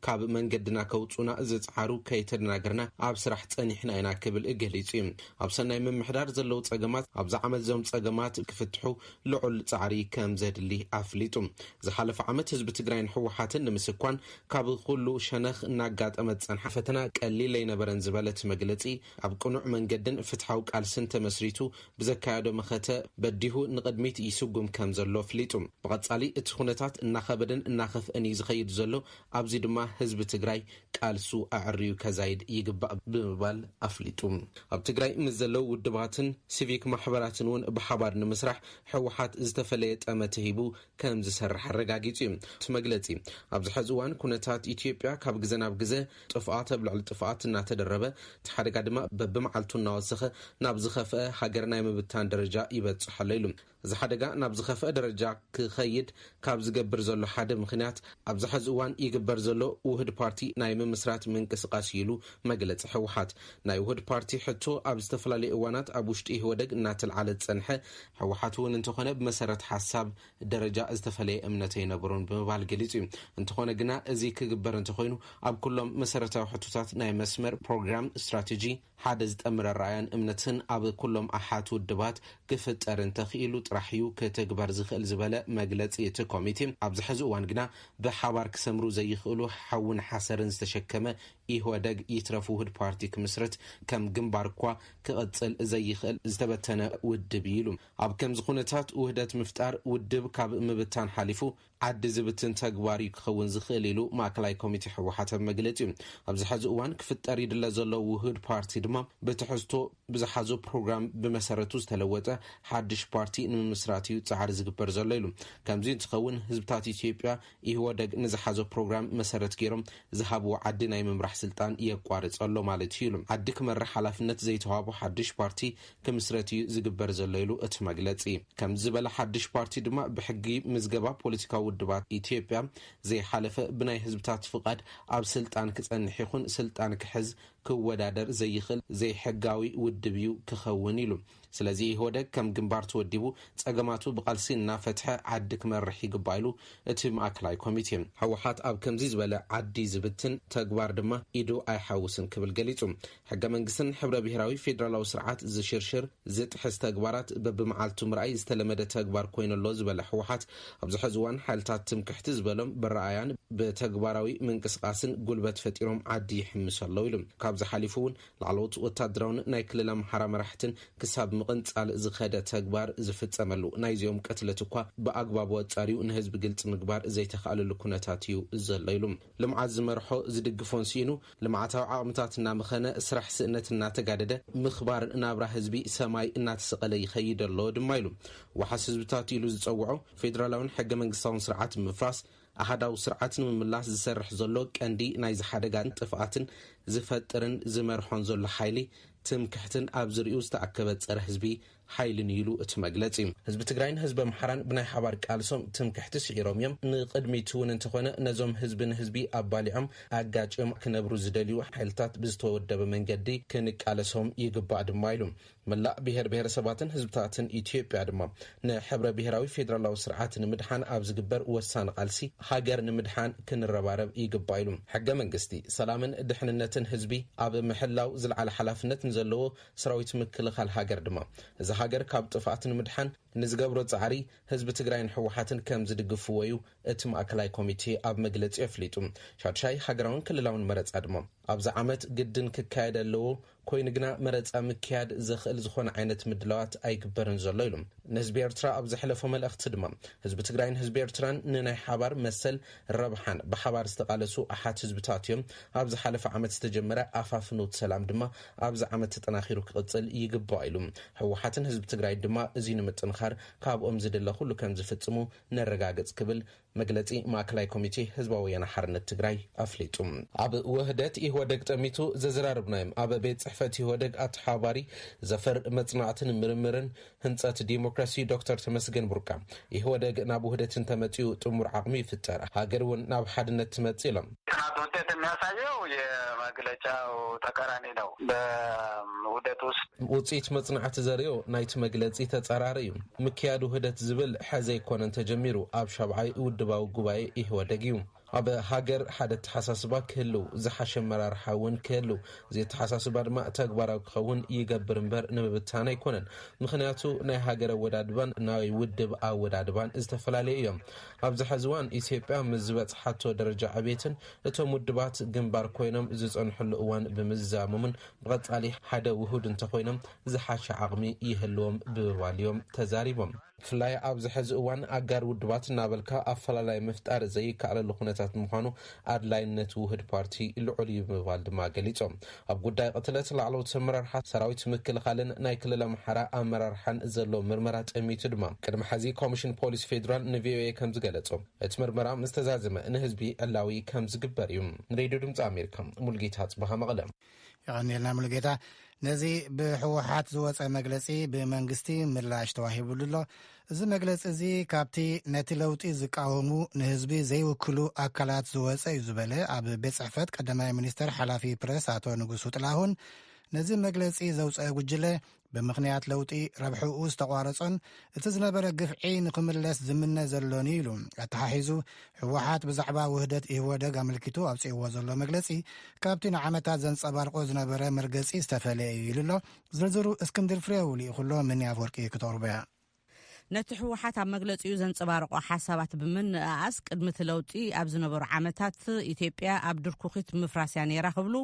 ካብ መንገድና ከውፁና ዝፅዓሩ ከይተደናገርና ኣብ ስራሕ ፀኒሕና ኢና ክብል ገሊፁ እዩ። ኣብ ሰናይ ምምሕዳር ዘለዉ ፀገማት፣ ኣብዚ ዓመት እዞም ፀገማት ክፍትሑ ልዑል ፃዕሪ ከም ዘድሊ ኣፍሊጡ። ዝሓለፈ ዓመት ህዝቢ ትግራይን ህወሓትን ንምስኳን ካብ ኩሉ ሸነኽ እናጋጠመ ዝፀንሓ ፈተና ቀሊል ኣይነበረን ዝበለ እቲ መግለፂ፣ ኣብ ቅኑዕ መንገድን ፍትሓዊ ቃልስን ተመስሪቱ ብዘካየዶ መኸተ በዲሁ ንቕድሚት ይስጉም ከም ዘሎ ኣፍሊጡ። ብቐፃሊ እቲ ኩነታት እናኸበደን እናኸፍአን እዩ ዝኸይድ ዘሎ፣ ኣብዚ ድማ ህዝቢ ትግራይ ቃልሱ ኣዕርዩ ከዛይድ ይግባእ ብምባል ኣፍሊጡ። ኣብ ትግራይ ምስ ዘለዉ ውድባትን ሲቪክ ማሕበራትን እውን ብሓባር ንምስራሕ ህወሓት ዝተፈለየ ጠመተ ሂቡ ከም ዝሰርሕ ኣረጋጊጹ እዩ። እቲ መግለጺ፣ ኣብዚ ሐዚ እዋን ኩነታት ኢትዮጵያ ካብ ግዘ ናብ ግዘ ጥፍኣት ኣብ ልዕሊ ጥፍኣት እናተደረበ፣ እቲ ሓደጋ ድማ በብመዓልቱ እናወሰኸ ናብ ዝኸፍአ ሃገር ናይ ምብታን ደረጃ ይበጽሕ ኣሎ ኢሉ። እዚ ሓደጋ ናብ ዝኸፍአ ደረጃ ክኸይድ ካብ ዝገብር ዘሎ ሓደ ምኽንያት፣ ኣብዚ ሐዚ እዋን ይግበር ዘሎ ውህድ ፓርቲ ናይ ምምስራት ምንቅስቃስ እዩ ኢሉ መግለጺ ህወሓት። ናይ ውህድ ፓርቲ ሕቶ ኣብ ዝተፈላለዩ እዋናት ኣብ ውሽጢ ኢህወደግ እናተልዓለ ዝጸንሐ፣ ህወሓት እውን እንተኾነ ብመሰረት ሓሳብ ደረጃ ዝተፈለየ እምነት ኣይነበሮን ብምባል ገሊጹ እዩ። እንተኾነ ግና እዚ ክግበር እንተኾይኑ ኣብ ኩሎም መሰረታዊ ሕቶታት ናይ መስመር፣ ፕሮግራም፣ ስትራቴጂ፣ ሓደ ዝጠምረ ኣረኣያን እምነትን ኣብ ኩሎም ኣሓት ውድባት ክፍጠር እንተኽኢሉ ጥራሕ እዩ ክትግበር ዝኽእል ዝበለ መግለጺ እቲ ኮሚቴ፣ ኣብዚ ሕዚ እዋን ግና ብሓባር ክሰምሩ ዘይኽእሉ ሓውን ሓሰርን ዝተሸከመ ኢህወደግ ይትረፍ ውህድ ፓርቲ ክምስርት ከም ግንባር እኳ ክቕጽል ዘይኽእል ዝተበተነ ውድብ እዩ ኢሉ። ኣብ ከምዚ ኩነታት ውህደት ምፍጣር ውድብ ካብ ምብታን ሓሊፉ ዓዲ ዝብትን ተግባር እዩ ክኸውን ዝኽእል ኢሉ ማእከላይ ኮሚቴ ህወሓት ኣብ መግለጺኡ። ኣብዚ ሐዚ እዋን ክፍጠር ይድለ ዘሎ ውህድ ፓርቲ ድማ ብትሕዝቶ ብዝሓዞ ፕሮግራም ብመሰረቱ ዝተለወጠ ሓድሽ ፓርቲ ንምምስራት እዩ ጻዕሪ ዝግበር ዘሎ ኢሉ። ከምዚ እንትኸውን ህዝብታት ኢትዮጵያ ኢህወደግ ንዝሓዞ ፕሮግራም መሰረት ገይሮም ዝሃብዎ ዓዲ ናይ ምምራሕ ስልጣን የቋርጽ ኣሎ ማለት እዩ ኢሉ። ዓዲ ክመርሕ ሓላፍነት ዘይተዋህቦ ሓድሽ ፓርቲ ክምስረት እዩ ዝግበር ዘሎ ኢሉ እቲ መግለጺ። ከም ዝበለ ሓድሽ ፓርቲ ድማ ብሕጊ ምዝገባ ፖለቲካዊ ውድባት ኢትዮጵያ ዘይሓለፈ ብናይ ህዝብታት ፍቓድ ኣብ ስልጣን ክጸንሕ ይኹን ስልጣን ክሕዝ ክወዳደር ዘይኽእል ዘይሕጋዊ ውድብ እዩ ክኸውን ኢሉ። ስለዚ ኢህወደግ ከም ግንባር ተወዲቡ ጸገማቱ ብቓልሲ እናፈትሐ ዓዲ ክመርሕ ይግባእ ኢሉ እቲ ማእከላይ ኮሚቴ። ህወሓት ኣብ ከምዚ ዝበለ ዓዲ ዝብትን ተግባር ድማ ኢዱ ኣይሓውስን ክብል ገሊጹ። ሕገ መንግስትን ሕብረ ብሔራዊ ፌዴራላዊ ስርዓት ዝሽርሽር ዝጥሕስ ተግባራት በብመዓልቱ ምርኣይ ዝተለመደ ተግባር ኮይኑ ኣሎ ዝበለ ህወሓት፣ ኣብዚ ሕዚ እዋን ሓይልታት ትምክሕቲ ዝበሎም ብረኣያን ብተግባራዊ ምንቅስቃስን ጉልበት ፈጢሮም ዓዲ ይሕምሱ ኣለዉ ኢሉ። ካብዚ ሓሊፉ እውን ላዕለዎት ወታደራውን ናይ ክልል ኣምሓራ መራሕትን ክሳብ ምቕንጻል ዝኸደ ተግባር ዝፍጸመሉ፣ ናይዚኦም ቅትለት እኳ ብኣግባቡ ኣጻርዩ ንህዝቢ ግልጺ ምግባር ዘይተኻእለሉ ኩነታት እዩ ዘሎ ኢሉ። ልምዓት ዝመርሖ ዝድግፎን ስኢኑ፣ ልምዓታዊ ዓቕምታት እናመኸነ፣ ስራሕ ስእነት እናተጋደደ፣ ምኽባር ናብራ ህዝቢ ሰማይ እናተሰቐለ ይኸይድ ኣሎ ድማ ኢሉ። ዋሓስ ህዝብታት ኢሉ ዝጸውዖ ፌዴራላውን ሕገ መንግስታውን ስርዓት ምፍራስ፣ ኣሃዳዊ ስርዓት ንምምላስ ዝሰርሕ ዘሎ ቀንዲ ናይዚ ሓደጋን ጥፍኣትን ዝፈጥርን ዝመርሖን ዘሎ ሓይሊ ትምክሕትን ኣብ ዝርኡ ዝተኣከበ ጸረ ህዝቢ ሓይልን ኢሉ እቲ መግለጺ። ህዝቢ ትግራይን ህዝቢ ኣምሓራን ብናይ ሓባር ቃልሶም ትምክሕቲ ስዒሮም እዮም። ንቕድሚት እውን እንተኾነ ነዞም ህዝቢ ንህዝቢ ኣባሊዖም ኣጋጭዮም ክነብሩ ዝደልዩ ሓይልታት ብዝተወደበ መንገዲ ክንቃለሶም ይግባእ ድማ ኢሉ። መላእ ብሔር ብሔረሰባትን ህዝብታትን ኢትዮጵያ ድማ ንሕብረ ብሔራዊ ፌዴራላዊ ስርዓት ንምድሓን ኣብ ዝግበር ወሳኒ ቃልሲ ሃገር ንምድሓን ክንረባረብ ይግባእ ኢሉ። ሕገ መንግስቲ ሰላምን ድሕንነትን ህዝቢ ኣብ ምሕላው ዝለዓለ ሓላፍነት ንዘለዎ ሰራዊት ምክልኻል ሃገር ድማ እዚ ሃገር ካብ ጥፍኣት ንምድሓን ንዝገብሮ ጻዕሪ ህዝቢ ትግራይን ህወሓትን ከም ዝድግፍዎ እዩ እቲ ማእከላይ ኮሚቴ ኣብ መግለጺ ኣፍሊጡ። ሻድሻይ ሃገራውን ክልላውን መረጻ ድማ ኣብዚ ዓመት ግድን ክካየድ ኣለዎ። ኮይኑ ግና መረጻ ምክያድ ዘኽእል ዝኾነ ዓይነት ምድላዋት ኣይግበርን ዘሎ ኢሉ። ንህዝቢ ኤርትራ ኣብ ዘሕለፎ መልእኽቲ ድማ ህዝቢ ትግራይን ህዝቢ ኤርትራን ንናይ ሓባር መሰል ረብሓን ብሓባር ዝተቓለሱ ኣሓት ህዝብታት እዮም። ኣብ ዝሓለፈ ዓመት ዝተጀመረ ኣፋፍኖት ሰላም ድማ ኣብዚ ዓመት ተጠናኺሩ ክቕጽል ይግባእ ኢሉ። ህወሓትን ህዝቢ ትግራይ ድማ እዚ ንምጥንኻር ካብኦም ዝድለ ኩሉ ከም ዝፍጽሙ ነረጋግጽ ክብል መግለጺ ማእከላይ ኮሚቴ ህዝባዊ ወያነ ሓርነት ትግራይ ኣፍሊጡ። ኣብ ውህደት ኢህወደግ ጠሚቱ ዘዘራርብናዮም ኣብ ቤት ጽሕፈት ኢህወደግ ኣተሓባሪ ዘፈር መጽናዕትን ምርምርን ህንጸት ዲሞክራሲ ዶክተር ተመስገን ቡርቃ፣ ኢህወደግ ናብ ውህደት እንተመጺኡ ጥሙር ዓቕሚ ይፍጠር፣ ሃገር እውን ናብ ሓድነት ትመጽእ ኢሎም። ጥናት ውጤት የሚያሳየው የመግለጫው ተቃራኒ ነው። በውህደት ውስጥ ውጽኢት መጽናዕቲ ዘርእዮ ናይቲ መግለጺ ተጻራሪ እዩ። ምክያድ ውህደት ዝብል ሐዘ ኣይኮነን ተጀሚሩ፣ ኣብ ሻብዓይ ውድባዊ ጉባኤ ኢህወደግ እዩ። ኣብ ሃገር ሓደ ኣተሓሳስባ ክህልው፣ ዝሓሸ ኣመራርሓ እውን ክህልው፣ እዚ ኣተሓሳስባ ድማ ተግባራዊ ክኸውን ይገብር እምበር ንምብታን ኣይኮነን። ምኽንያቱ ናይ ሃገር ኣወዳድባን ናይ ውድብ ኣወዳድባን ዝተፈላለዩ እዮም። ኣብዚ ሐዚ እዋን ኢትዮጵያ ምስ ዝበጽሓቶ ደረጃ ዕቤትን እቶም ውድባት ግንባር ኮይኖም ዝጸንሕሉ እዋን ብምዝዛሞምን ብቐጻሊ ሓደ ውሁድ እንተኾይኖም ዝሓሸ ዓቕሚ ይህልዎም ብምባል እዮም ተዛሪቦም። ብፍላይ ኣብዚ ሐዚ እዋን ኣጋር ውድባት እናበልካ ኣፈላላይ ምፍጣር ዘይከኣለሉ ኩነታት ምዃኑ ኣድላይነት ውህድ ፓርቲ ልዑል እዩ ብምባል ድማ ገሊጾም። ኣብ ጉዳይ ቅትለት ላዕለዎት ኣመራርሓ ሰራዊት ምክልኻልን ናይ ክልል ኣምሓራ ኣመራርሓን ዘሎ ምርመራ ጠሚቱ ድማ ቅድሚ ሐዚ ኮሚሽን ፖሊስ ፌዴራል ንቪኦኤ ከም ዝገለጾ እቲ ምርመራ ምስ ተዛዘመ ንህዝቢ ዕላዊ ከም ዝግበር እዩ። ንሬድዮ ድምፂ ኣሜሪካ ሙልጌታ ጽበሃ መቐለ። የቐንየልና ሙሉጌታ። ነዚ ብህወሓት ዝወፀ መግለፂ ብመንግስቲ ምላሽ ተዋሂቡሉ ኣሎ። እዚ መግለፂ እዚ ካብቲ ነቲ ለውጢ ዝቃወሙ ንህዝቢ ዘይውክሉ ኣካላት ዝወፀ እዩ ዝበለ ኣብ ቤት ፅሕፈት ቀዳማይ ሚኒስተር ሓላፊ ፕረስ ኣቶ ንጉሱ ጥላሁን፣ ነዚ መግለፂ ዘውፀአ ጉጅለ ብምኽንያት ለውጢ ረብሕኡ ዝተቋረጾን እቲ ዝነበረ ግፍዒ ንኽምለስ ዝምነ ዘሎን እዩ ኢሉ። ኣተሓሒዙ ህወሓት ብዛዕባ ውህደት ኢህወደግ ኣመልኪቱ ኣውፅእዎ ዘሎ መግለፂ ካብቲ ንዓመታት ዘንፀባርቆ ዝነበረ መርገፂ ዝተፈለየ እዩ ኢሉ ኣሎ። ዝርዝሩ እስክንድር ፍሬው ልኢኹሎ፣ ምን ኣፈወርቂ ክተቕርቦ እያ። ነቲ ህወሓት ኣብ መግለፂኡ ዘንፀባረቆ ሓሳባት ብምንእኣስ ቅድሚ እቲ ለውጢ ኣብ ዝነበሩ ዓመታት ኢትዮጵያ ኣብ ድርኩኺት ምፍራስ እያ ነይራ ክብሉ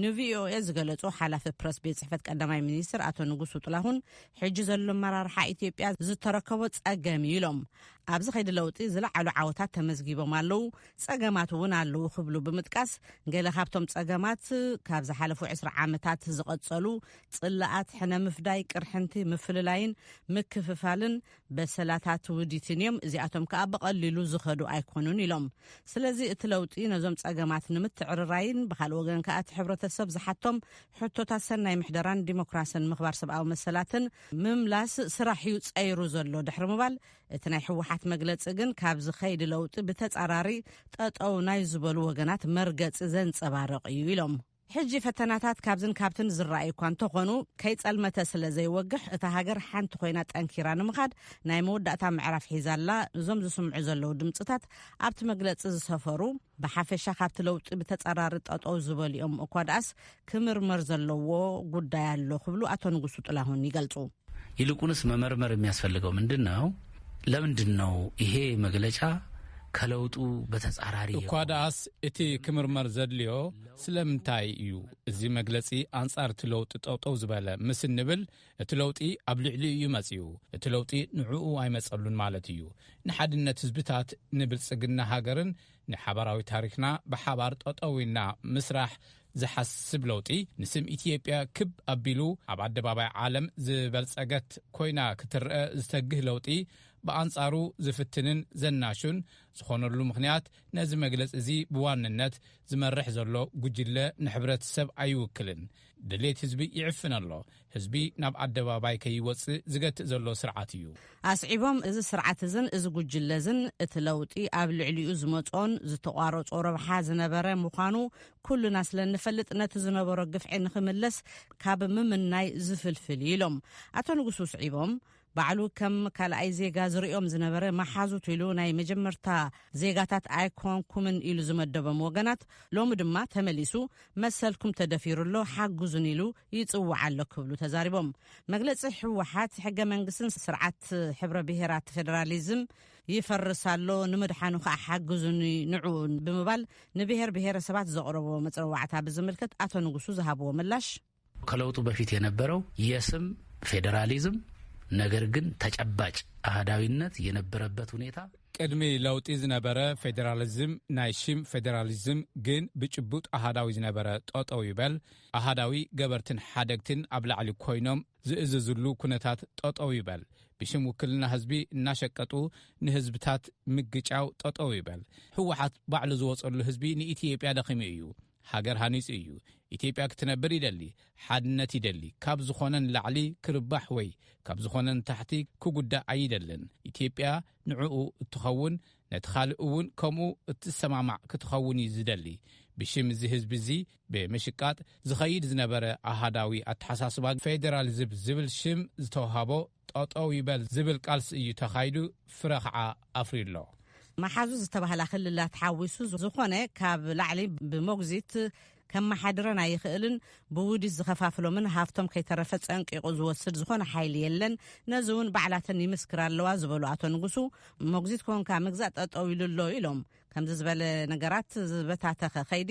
ንቪኦኤ ዝገለጹ ሓላፊ ፕረስ ቤት ጽሕፈት ቀዳማይ ሚኒስትር ኣቶ ንጉሱ ጥላሁን፣ ሕጂ ዘሎ ኣመራርሓ ኢትዮጵያ ዝተረከቦ ጸገም እዩ ኢሎም። ኣብዚ ከይዲ ለውጢ ዝለዓሉ ዓወታት ተመዝጊቦም ኣለዉ፣ ጸገማት እውን ኣለዉ ክብሉ ብምጥቃስ፣ ገለ ካብቶም ጸገማት ካብ ዝሓለፉ ዕስራ ዓመታት ዝቐጸሉ ጽላኣት፣ ሕነ ምፍዳይ፣ ቅርሕንቲ፣ ምፍልላይን ምክፍፋልን በሰላታት ውዲትን እዮም። እዚኣቶም ከኣ ብቐሊሉ ዝኸዱ ኣይኮኑን ኢሎም። ስለዚ እቲ ለውጢ ነዞም ጸገማት ንምትዕርራይን ብኻልእ ወገን ከኣ እቲ ሕብረተሰብ ዝሓቶም ሕቶታት ሰናይ ምሕደራን ዲሞክራስን ምኽባር ሰብኣዊ መሰላትን ምምላስ ስራሕ እዩ ጸይሩ ዘሎ ድሕሪ ምባል፣ እቲ ናይ ህወሓት መግለጺ ግን ካብዚ ከይዲ ለውጢ ብተጻራሪ ጠጠው ናይ ዝበሉ ወገናት መርገጺ ዘንጸባርቕ እዩ ኢሎም። ሕጂ ፈተናታት ካብዝን ካብትን ዝረኣዩ እኳ እንተኾኑ፣ ከይጸልመተ ስለ ዘይወግሕ፣ እታ ሃገር ሓንቲ ኮይና ጠንኪራ ንምኻድ ናይ መወዳእታ ምዕራፍ ሒዛ ኣላ። እዞም ዝስምዑ ዘለዉ ድምጽታት ኣብቲ መግለጺ ዝሰፈሩ፣ ብሓፈሻ ካብቲ ለውጢ ብተጸራሪ ጠጠው ዝበሉ እዮም እኳ ደኣስ፣ ክምርመር ዘለዎ ጉዳይ ኣሎ ክብሉ ኣቶ ንጉሱ ጥላሁን ይገልጹ። ይልቁንስ መመርመር የሚያስፈልገው ምንድን ነው? ለምንድን ነው ይሄ መግለጫ ከለውጡ በተጻራሪ እኳ የሆነው? ደኣስ፣ እቲ ክምርመር ዘድልዮ ስለምንታይ እዩ? እዚ መግለጺ ኣንጻር እቲ ለውጢ ጠውጠው ዝበለ ምስ እንብል፣ እቲ ለውጢ ኣብ ልዕሊኡ እዩ መጺኡ። እቲ ለውጢ ንዕኡ ኣይመጸሉን ማለት እዩ። ንሓድነት ህዝብታት፣ ንብልጽግና ሃገርን ንሓባራዊ ታሪኽና ብሓባር ጠጠው ኢልና ምስራሕ ዝሓስብ ለውጢ፣ ንስም ኢትዮጵያ ክብ ኣቢሉ ኣብ ኣደባባይ ዓለም ዝበልጸገት ኮይና ክትረአ ዝተግህ ለውጢ፣ ብኣንጻሩ ዝፍትንን ዘናሹን ዝኾነሉ ምኽንያት፣ ነዚ መግለጺ እዚ ብዋንነት ዝመርሕ ዘሎ ጉጅለ ንሕብረተሰብ ኣይውክልን። ድሌት ህዝቢ ይዕፍን ኣሎ። ህዝቢ ናብ ኣደባባይ ከይወጽእ ዝገትእ ዘሎ ስርዓት እዩ። ኣስዒቦም፣ እዚ ስርዓት እዝን እዚ ጉጅለ እዝን እቲ ለውጢ ኣብ ልዕሊኡ ዝመጾን ዝተቋረጾ ረብሓ ዝነበረ ምዃኑ ኩልና ስለ እንፈልጥ፣ ነቲ ዝነበሮ ግፍዒ ንኽምለስ ካብ ምምናይ ዝፍልፍል እዩ ኢሎም። ኣቶ ንጉሱ ስዒቦም፣ ባዕሉ ከም ካልኣይ ዜጋ ዝርእዮም ዝነበረ መሓዙት ኢሉ ናይ መጀመርታ ዜጋታት ኣይኮንኩምን ኢሉ ዝመደቦም ወገናት፣ ሎሚ ድማ ተመሊሱ መሰልኩም ተደፊሩ ኣሎ፣ ሓግዙን ኢሉ ይጽውዕ ኣሎ ክብሉ ተዛሪቦም። መግለጺ ህወሓት፣ ሕገ መንግስትን ስርዓት ሕብረ ብሔራት ፌደራሊዝም ይፈርስ ኣሎ፣ ንምድሓኑ ከዓ ሓግዙኒ ንዑ ብምባል ንብሔር ብሔረሰባት ዘቕረቦ መጽዋዕታ ብዝምልከት ኣቶ ንጉሱ ዝሃብዎ ምላሽ፣ ከለውጡ በፊት የነበረው የስም ፌዴራሊዝም፣ ነገር ግን ተጨባጭ አህዳዊነት የነበረበት ሁኔታ። ቅድሚ ለውጢ ዝነበረ ፌዴራሊዝም፣ ናይ ሽም ፌዴራሊዝም፣ ግን ብጭቡጥ ኣሃዳዊ ዝነበረ ጠጠው ይበል። ኣሃዳዊ ገበርትን ሓደግትን ኣብ ላዕሊ ኮይኖም ዝእዝዝሉ ኩነታት ጠጠው ይበል። ብሽም ውክልና ህዝቢ እናሸቀጡ ንህዝብታት ምግጫው ጠጠው ይበል። ህወሓት ባዕሉ ዝወፀሉ ህዝቢ ንኢትዮጵያ ደኺሙ እዩ። ሃገር ሃኒጹ እዩ። ኢትዮጵያ ክትነብር ይደሊ፣ ሓድነት ይደሊ። ካብ ዝኾነ ንላዕሊ ክርባሕ ወይ ካብ ዝኾነ ንታሕቲ ክጉዳእ ኣይደልን። ኢትዮጵያ ንዕኡ እትኸውን፣ ነቲ ካልእ እውን ከምኡ እትሰማማዕ ክትኸውን እዩ ዝደሊ። ብሽም እዚ ህዝቢ እዚ ብምሽቃጥ ዝኸይድ ዝነበረ ኣሃዳዊ ኣተሓሳስባ፣ ፌዴራሊዝም ዝብል ሽም ዝተውሃቦ፣ ጠጠው ይበል ዝብል ቃልሲ እዩ ተኻይዱ፣ ፍረ ኸዓ ኣፍርዩ ኣሎ። መሓዙ ዝተባህላ ክልላት ሓዊሱ፣ ዝኾነ ካብ ላዕሊ ብሞግዚት ከመሓድረን ኣይኽእልን፣ ብውዲት ዝኸፋፍሎምን ሃፍቶም ከይተረፈ ጸንቂቑ ዝወስድ ዝኾነ ሓይሊ የለን። ነዚ እውን ባዕላተን ይምስክር ኣለዋ ዝበሉ ኣቶ ንጉሱ፣ ሞግዚት ኮንካ ምግዛእ ጠጠው ኢሉ ኣሎ ኢሎም። ከምዚ ዝበለ ነገራት ዝበታተኸ ከይዲ፣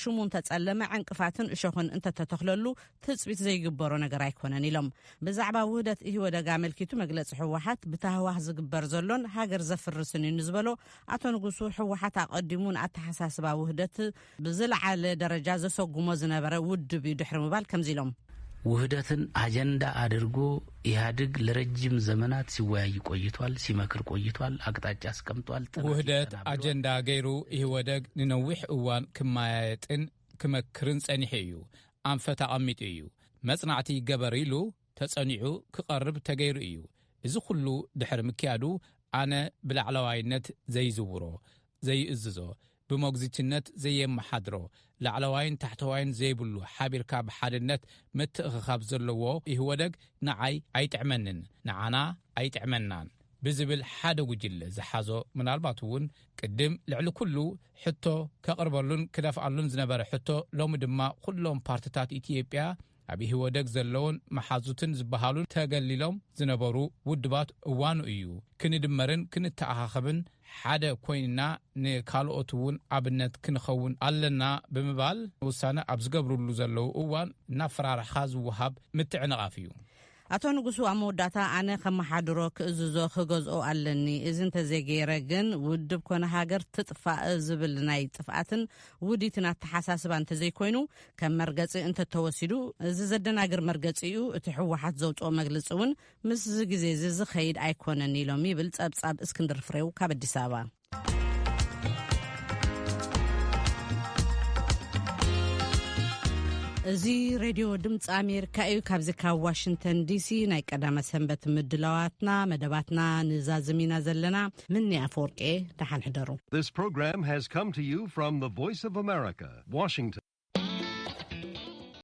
ሽሙ እንተጸለመ ዕንቅፋትን እሾኽን እንተተተኽለሉ ትጽቢት ዘይግበሮ ነገር ኣይኮነን ኢሎም። ብዛዕባ ውህደት ኢህወደግ ኣመልኪቱ መግለጺ ህወሓት፣ ብታህዋህ ዝግበር ዘሎን ሃገር ዘፍርስን እዩ ንዝበሎ ኣቶ ንጉሱ፣ ህወሓት ኣቐዲሙ ንኣተሓሳስባ ውህደት ብዝለዓለ ደረጃ ዘሰጉሞ ዝነበረ ውድብ እዩ ድሕሪ ምባል ከምዚ ኢሎም። ውህደትን አጀንዳ አድርጎ ኢህአዴግ ለረጅም ዘመናት ሲወያይ ቆይቷል፣ ሲመክር ቆይቷል፣ አቅጣጫ አስቀምጧል፣ ጥናት ውህደት ይሰናብሏል። አጀንዳ ገይሩ ኢህወደግ ንነዊሕ እዋን ክመያየጥን ክመክርን ጸኒሑ እዩ። ኣንፈት ኣቐሚጡ እዩ። መጽናዕቲ ይገበር ኢሉ ተጸኒዑ ክቐርብ ተገይሩ እዩ። እዚ ኩሉ ድሕሪ ምክያዱ፣ ኣነ ብላዕለዋይነት ዘይዝውሮ፣ ዘይእዝዞ፣ ብሞግዚትነት ዘየመሓድሮ፣ ላዕለዋይን ታሕተዋይን ዘይብሉ፣ ሓቢርካ ብሓድነት ምትእኽኻብ ዘለዎ ኢህወደግ ንዓይ ኣይጥዕመንን፣ ንዓና ኣይጥዕመናን ብዝብል ሓደ ጉጅለ ዝሓዞ፣ ምናልባት እውን ቅድም ልዕሊ ኩሉ ሕቶ ከቕርበሉን ክደፍኣሉን ዝነበረ ሕቶ፣ ሎሚ ድማ ኩሎም ፓርትታት ኢትዮጵያ ኣብ ኢህወደግ ዘለውን መሓዙትን ዝበሃሉ ተገሊሎም ዝነበሩ ውድባት፣ እዋኑ እዩ፣ ክንድመርን ክንተኣኻኸብን፣ ሓደ ኮይንና ንካልኦት እውን ኣብነት ክንኸውን ኣለና ብምባል ውሳነ ኣብ ዝገብርሉ ዘለዉ እዋን እናፈራርሕኻ ዝወሃብ ምትዕንቓፍ እዩ። ኣቶ ንጉሱ ኣብ መወዳእታ፣ ኣነ ከመሓድሮ፣ ክእዝዞ፣ ክገዝኦ ኣለኒ፣ እዚ እንተዘይገይረ ግን ውድብ ኮነ ሃገር ትጥፋእ ዝብል ናይ ጥፍኣትን ውዲትን ኣተሓሳስባ እንተዘይኮይኑ፣ ከም መርገጺ እንተተወሲዱ፣ እዚ ዘደናግር መርገጺ እዩ። እቲ ህወሓት ዘውፅኦ መግለፂ እውን ምስዚ ግዜ እዚ ዝኸይድ ኣይኮነን ኢሎም ይብል ጸብጻብ እስክንድር ፍሬው ካብ ኣዲስ ኣበባ። እዚ ሬድዮ ድምፂ ኣሜሪካ እዩ። ካብዚ ካብ ዋሽንግተን ዲሲ ናይ ቀዳመ ሰንበት ምድላዋትና፣ መደባትና ንዛዝም ኢና ዘለና። ምኒ ኣፈወርቄ፣ ደሓን ሕደሩ። This program has come to you from the Voice of America, Washington.